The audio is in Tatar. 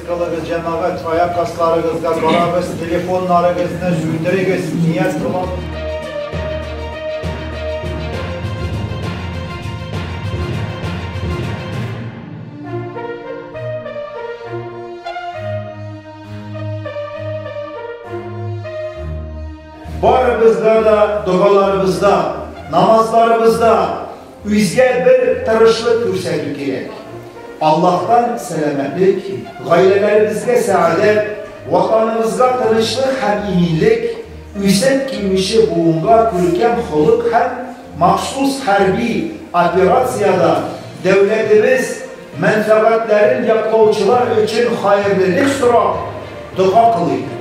кылыгыз, җәмәгать, аяк асларыгызга карагыз, телефоннарыгызны сүндерегез, ният кылабыз. Барыбызга да догаларыбызда, намазларыбызда үзгә бер тырышлык күрсәтү кирәк. Аллаһтан сәламәтлек, гаиләләребезгә сәгадәт, Ватаныбызга тынычлык һәм иминлек, үсеп килүче буынга күркәм холык һәм махсус хәрби операциядә дәүләтебез мәнфәгатьләрен яклаучылар өчен хәерлелек сорап, дога кылыйк.